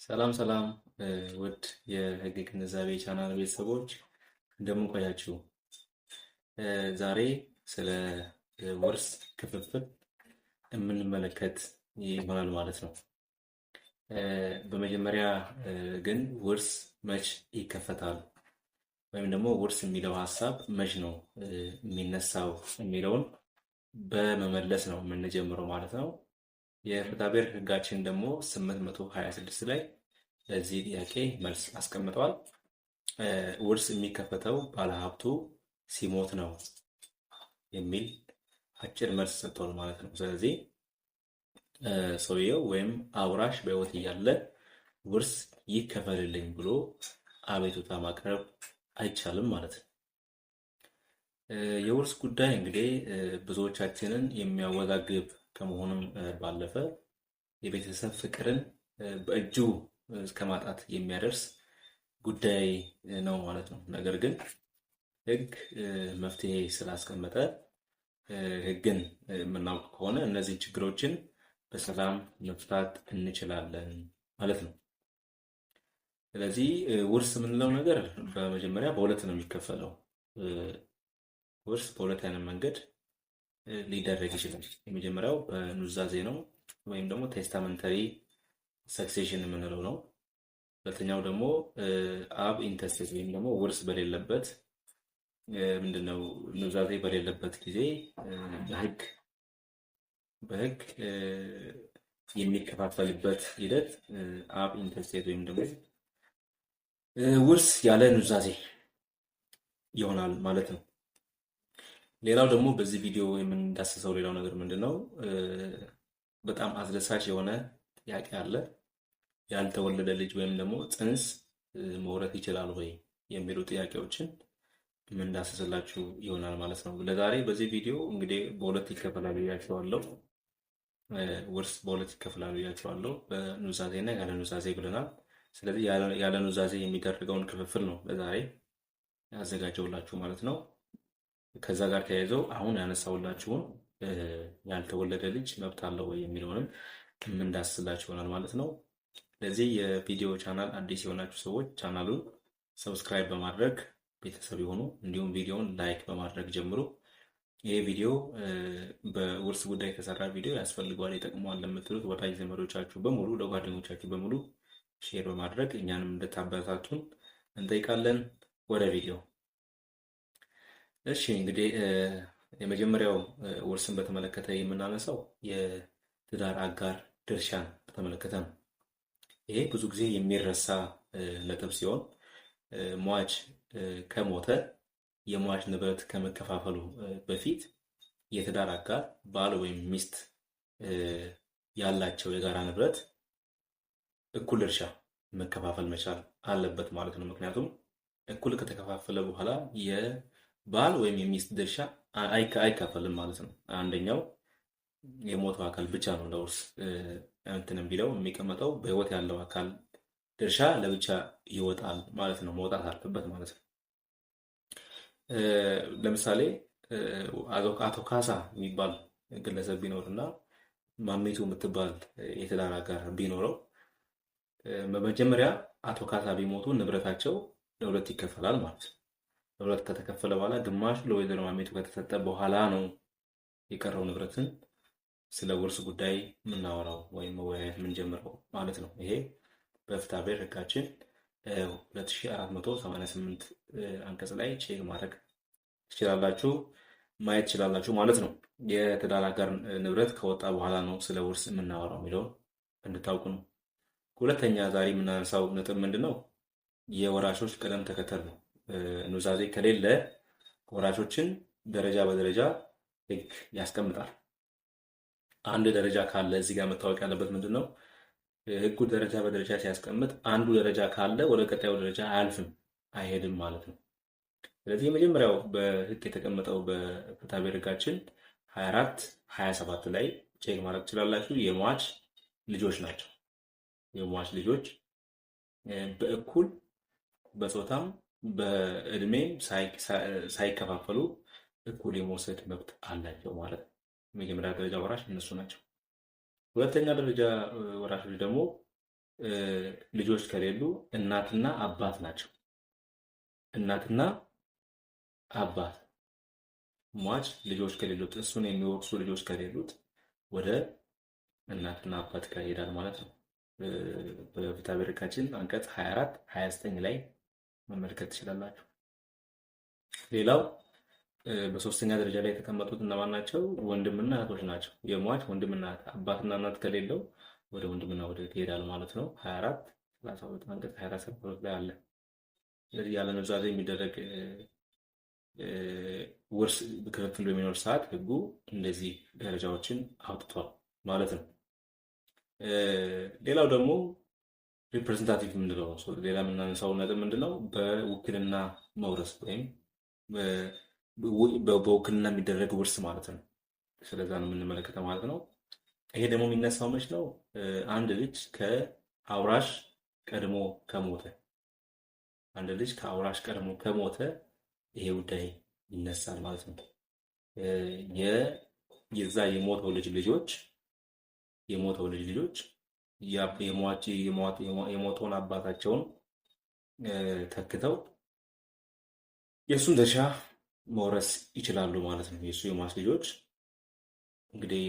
ሰላም ሰላም ውድ የህግ ግንዛቤ ቻናል ቤተሰቦች እንደምን ቆያችሁ? ዛሬ ስለ ውርስ ክፍፍል የምንመለከት ይሆናል ማለት ነው። በመጀመሪያ ግን ውርስ መች ይከፈታል ወይም ደግሞ ውርስ የሚለው ሀሳብ መች ነው የሚነሳው የሚለውን በመመለስ ነው የምንጀምረው ማለት ነው። የፍትሐብሔር ህጋችን ደግሞ 826 ላይ ለዚህ ጥያቄ መልስ አስቀምጠዋል። ውርስ የሚከፈተው ባለሀብቱ ሲሞት ነው የሚል አጭር መልስ ሰጥቷል ማለት ነው። ስለዚህ ሰውየው ወይም አውራሽ በሕይወት እያለ ውርስ ይከፈልልኝ ብሎ አቤቱታ ማቅረብ አይቻልም ማለት ነው። የውርስ ጉዳይ እንግዲህ ብዙዎቻችንን የሚያወዛግብ ከመሆኑም ባለፈ የቤተሰብ ፍቅርን በእጅጉ እስከ ማጣት የሚያደርስ ጉዳይ ነው ማለት ነው። ነገር ግን ሕግ መፍትሄ ስላስቀመጠ ሕግን የምናውቅ ከሆነ እነዚህ ችግሮችን በሰላም መፍታት እንችላለን ማለት ነው። ስለዚህ ውርስ የምንለው ነገር በመጀመሪያ በሁለት ነው የሚከፈለው። ውርስ በሁለት አይነት መንገድ ሊደረግ ይችላል። የመጀመሪያው በኑዛዜ ነው ወይም ደግሞ testamentary succession የምንለው ነው። ሁለተኛው ደግሞ ab intestate ወይም ደግሞ ውርስ በሌለበት፣ ምንድነው፣ ኑዛዜ በሌለበት ጊዜ በህግ የሚከፋፈልበት ሂደት ab intestate ወይም ደግሞ ውርስ ያለ ኑዛዜ ይሆናል ማለት ነው። ሌላው ደግሞ በዚህ ቪዲዮ የምንዳስሰው ሌላው ነገር ምንድን ነው? በጣም አስደሳች የሆነ ጥያቄ አለ። ያልተወለደ ልጅ ወይም ደግሞ ጽንስ መውረስ ይችላል ወይ የሚሉ ጥያቄዎችን የምንዳስስላችሁ ይሆናል ማለት ነው። ለዛሬ በዚህ ቪዲዮ እንግዲህ በሁለት ይከፈላል ብያችኋለሁ። ውርስ በሁለት ይከፈላል ብያችኋለሁ። በኑዛዜ እና ያለ ኑዛዜ ብለናል። ስለዚህ ያለ ኑዛዜ የሚደረገውን ክፍፍል ነው ለዛሬ ያዘጋጀውላችሁ ማለት ነው። ከዛ ጋር ተያይዘው አሁን ያነሳውላችሁን ያልተወለደ ልጅ መብት አለው ወይ የሚለውንም የምንዳስስላችሁ ይሆናል ማለት ነው። ለዚህ የቪዲዮ ቻናል አዲስ የሆናችሁ ሰዎች ቻናሉን subscribe በማድረግ ቤተሰብ የሆኑ እንዲሁም ቪዲዮውን like በማድረግ ጀምሩ። ይህ ቪዲዮ በውርስ ጉዳይ የተሰራ ቪዲዮ ያስፈልገዋል፣ ይጠቅመዋል ለምትሉት ወዳጅ ዘመዶቻችሁ በሙሉ፣ ለጓደኞቻችሁ በሙሉ share በማድረግ እኛንም እንድታበረታቱን እንጠይቃለን። ወደ ቪዲዮ። እሺ፣ እንግዲህ የመጀመሪያው ውርስን በተመለከተ የምናነሳው የትዳር አጋር ድርሻን በተመለከተ ነው። ይሄ ብዙ ጊዜ የሚረሳ ነጥብ ሲሆን ሟች ከሞተ የሟች ንብረት ከመከፋፈሉ በፊት የትዳር አጋር ባል ወይም ሚስት ያላቸው የጋራ ንብረት እኩል ድርሻ መከፋፈል መቻል አለበት ማለት ነው። ምክንያቱም እኩል ከተከፋፈለ በኋላ የባል ወይም የሚስት ድርሻ አይካፈልም ማለት ነው። አንደኛው የሞተው አካል ብቻ ነው ለውርስ እንትን የሚለው የሚቀመጠው፣ በህይወት ያለው አካል ድርሻ ለብቻ ይወጣል ማለት ነው። መውጣት አለበት ማለት ነው። ለምሳሌ አቶ ካሳ የሚባል ግለሰብ ቢኖር እና ማሚቱ የምትባል የትዳር አጋር ቢኖረው በመጀመሪያ አቶ ካሳ ቢሞቱ ንብረታቸው ለሁለት ይከፈላል ማለት ነው። ለሁለት ከተከፈለ በኋላ ግማሹ ለወይዘሮ ማሚቱ ከተሰጠ በኋላ ነው የቀረው ንብረትን ስለ ውርስ ጉዳይ የምናወራው ወይም መወያየት የምንጀምረው ማለት ነው። ይሄ በፍትሐብሔር ሕጋችን 2488 አንቀጽ ላይ check ማድረግ ትችላላችሁ፣ ማየት ትችላላችሁ ማለት ነው። የትዳር አጋር ንብረት ከወጣ በኋላ ነው ስለ ውርስ የምናወራው የሚለውን እንድታውቁ ነው። ሁለተኛ ዛሬ የምናነሳው ነጥብ ምንድን ነው? የወራሾች ቅደም ተከተል ነው። ኑዛዜ ከሌለ ወራሾችን ደረጃ በደረጃ ሕግ ያስቀምጣል። አንድ ደረጃ ካለ፣ እዚህ ጋር መታወቅ ያለበት ምንድን ነው? ሕጉ ደረጃ በደረጃ ሲያስቀምጥ አንዱ ደረጃ ካለ ወደ ቀጣዩ ደረጃ አያልፍም፣ አይሄድም ማለት ነው። ስለዚህ የመጀመሪያው በሕግ የተቀመጠው በፍትሐብሔር ሕጋችን 24 27 ላይ check ማድረግ ትችላላችሁ። የሟች ልጆች ናቸው። የሟች ልጆች በእኩል በጾታም በእድሜም ሳይከፋፈሉ እኩል የመውሰድ መብት አላቸው ማለት ነው። የመጀመሪያ ደረጃ ወራሽ እነሱ ናቸው። ሁለተኛ ደረጃ ወራሾች ደግሞ ልጆች ከሌሉ እናትና አባት ናቸው። እናትና አባት ሟች ልጆች ከሌሉት፣ እሱን የሚወርሱ ልጆች ከሌሉት ወደ እናትና አባት ጋር ይሄዳል ማለት ነው። በፍትሐብሔር ሕጋችን አንቀጽ 24፣ 29 ላይ መመልከት ትችላላችሁ። ሌላው በሶስተኛ ደረጃ ላይ የተቀመጡት እነማን ናቸው? ወንድምና እህቶች ናቸው። የሟች ወንድምና እህት፣ አባትና እናት ከሌለው ወደ ወንድምና ወደ እህት ይሄዳል ማለት ነው። 24፣ 32፣ አንቀጽ 24፣ 32 ላይ አለ። ስለዚህ ያለ ኑዛዜ የሚደረግ ውርስ ክፍፍል በሚኖር ሰዓት ህጉ እንደዚህ ደረጃዎችን አውጥቷል ማለት ነው። ሌላው ደግሞ representative የምንለው ነው። ሌላ የምናነሳው ነጥብ ምንድነው? በውክልና መውረስ ወይም በውክልና የሚደረግ ውርስ ማለት ነው። ስለዛ ነው የምንመለከተው ማለት ነው። ይሄ ደግሞ የሚነሳው መች ነው? አንድ ልጅ ከአውራሽ ቀድሞ ከሞተ፣ አንድ ልጅ ከአውራሽ ቀድሞ ከሞተ ይሄ ጉዳይ ይነሳል ማለት ነው። የዛ የሞተው ልጅ ልጆች የሞተውን አባታቸውን ተክተው የእሱን ድርሻ መውረስ ይችላሉ ማለት ነው። የእሱ የሟች ልጆች እንግዲህ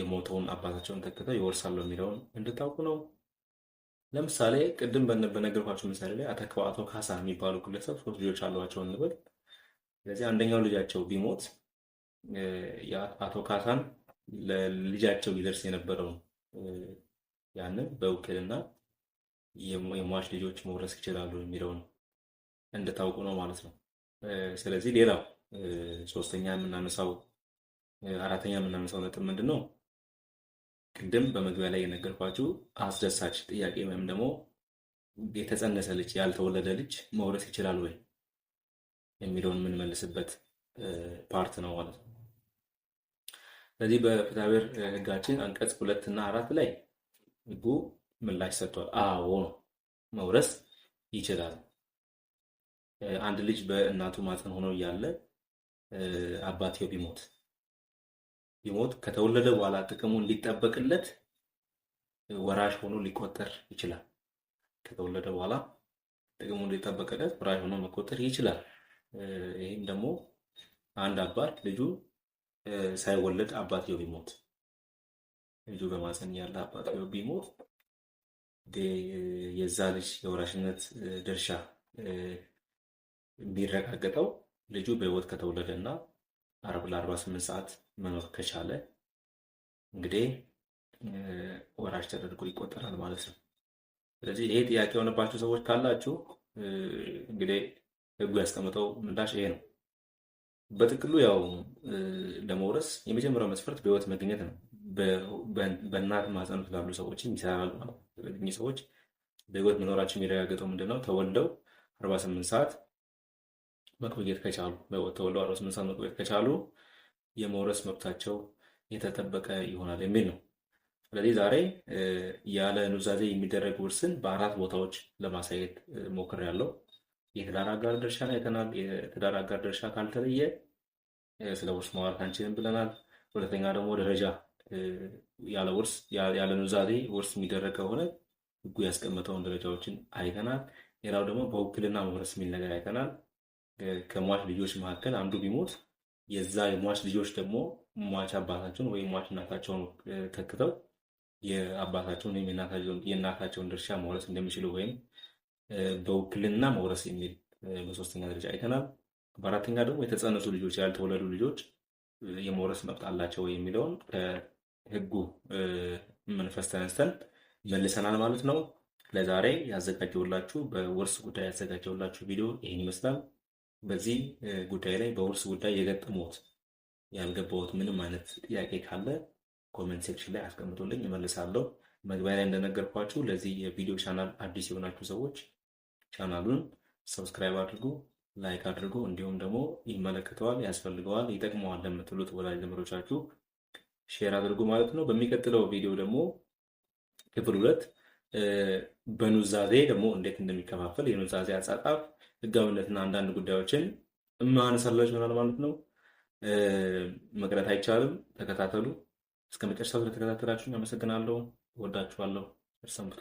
የሞተውን አባታቸውን ተክተው ይወርሳሉ የሚለውን እንድታውቁ ነው። ለምሳሌ ቅድም በነገርኳቸው ምሳሌ ላይ አቶ ካሳ የሚባሉ ግለሰብ ሶስት ልጆች አሏቸው እንበል። ስለዚህ አንደኛው ልጃቸው ቢሞት አቶ ካሳን ለልጃቸው ይደርስ የነበረውን ያንን በውክልና የሟች ልጆች መውረስ ይችላሉ የሚለውን እንድታውቁ ነው ማለት ነው። ስለዚህ ሌላው ሶስተኛ የምናነሳው፣ አራተኛ የምናነሳው ነጥብ ምንድን ነው? ቅድም በመግቢያ ላይ የነገርኳችሁ አስደሳች ጥያቄ ወይም ደግሞ የተጸነሰ ልጅ፣ ያልተወለደ ልጅ መውረስ ይችላል ወይ የሚለውን የምንመልስበት part ነው ማለት ነው። ስለዚህ በፍትሐብሔር ሕጋችን አንቀጽ 2 እና 4 ላይ ሕጉ ምላሽ ሰጥቷል። አዎ ነው፣ መውረስ ይችላል። አንድ ልጅ በእናቱ ማህፀን ሆኖ እያለ አባትየው ቢሞት ከተወለደ በኋላ ጥቅሙ እንዲጠበቅለት ወራሽ ሆኖ ሊቆጠር ይችላል። ከተወለደ በኋላ ጥቅሙ እንዲጠበቅለት ወራሽ ሆኖ መቆጠር ይችላል። ይህም ደግሞ አንድ አባት ልጁ ሳይወለድ አባትየው ቢሞት፣ ልጁ በማህፀን ያለ አባትየው ቢሞት የዛ ልጅ የወራሽነት ድርሻ የሚረጋገጠው ልጁ በህይወት ከተወለደ እና ለ48 ሰዓት መኖር ከቻለ እንግዲህ ወራሽ ተደርጎ ይቆጠራል ማለት ነው። ስለዚህ ይሄ ጥያቄ የሆነባችሁ ሰዎች ካላችሁ እንግዲህ ህጉ ያስቀምጠው ምላሽ ይሄ ነው። በጥቅሉ ያው ለመውረስ የመጀመሪያው መስፈርት በህይወት መገኘት ነው። በእናት ማህፀን ውስጥ ላሉ ሰዎችም ይሰራል ማለት ነው። ስለዚህ እኚህ ሰዎች በህይወት መኖራቸው የሚረጋገጠው ምንድነው? ተወልደው 48 ሰዓት መቆየት ከቻሉ፣ በህይወት ተወልደው 48 ሰዓት መቆየት ከቻሉ የመውረስ መብታቸው የተጠበቀ ይሆናል የሚል ነው። ስለዚህ ዛሬ ያለ ኑዛዜ የሚደረግ ውርስን በአራት ቦታዎች ለማሳየት ሞክሬያለሁ። የትዳር አጋር ድርሻን አይተናል። የትዳር አጋር ድርሻ ካልተለየ ስለ ውርስ ማውራት አንችልም ብለናል። ሁለተኛ ደግሞ ደረጃ፣ ያለ ውርስ፣ ያለ ኑዛዜ ውርስ የሚደረግ ከሆነ ህጉ ያስቀመጠውን ደረጃዎችን አይተናል። ሌላው ደግሞ በውክልና መውረስ የሚል ነገር አይተናል። ከሟች ልጆች መካከል አንዱ ቢሞት የዛ የሟች ልጆች ደግሞ ሟች አባታቸውን ወይም ሟች እናታቸውን ተክተው የአባታቸውን ወይም የእናታቸውን ድርሻ መውረስ እንደሚችሉ ወይም በውክልና መውረስ የሚል በሶስተኛ ደረጃ አይተናል። በአራተኛ ደግሞ የተጸነሱ ልጆች፣ ያልተወለዱ ልጆች የመውረስ መብት አላቸው የሚለውን ከህጉ መንፈስ ተነስተን መልሰናል ማለት ነው። ለዛሬ ያዘጋጀሁላችሁ፣ በውርስ ጉዳይ ያዘጋጀሁላችሁ ቪዲዮ ይህን ይመስላል። በዚህ ጉዳይ ላይ፣ በውርስ ጉዳይ የገጠመዎት፣ ያልገባዎት ምንም አይነት ጥያቄ ካለ comment section ላይ አስቀምጡልኝ፣ እመልሳለሁ። መግቢያ ላይ እንደነገርኳችሁ ለዚህ የቪዲዮ ቻናል አዲስ የሆናችሁ ሰዎች ቻናሉን subscribe አድርጉ፣ like አድርጉ። እንዲሁም ደግሞ ይመለከተዋል፣ ያስፈልገዋል፣ ይጠቅመዋል ለምትሉት ወዳጅ ዘመዶቻችሁ share አድርጉ ማለት ነው። በሚቀጥለው ቪዲዮ ደግሞ ክፍል 2 በኑዛዜ ደግሞ እንዴት እንደሚከፋፈል፣ የኑዛዜ አጻጻፍ ህጋዊነትና አንዳንድ ጉዳዮችን እማነሳላችሁ ይሆናል ማለት ነው። መቅረት አይቻልም። ተከታተሉ። እስከ መጨረሻው ስለተከታተላችሁ አመሰግናለሁ። እወዳችኋለሁ። ሰንብቱ።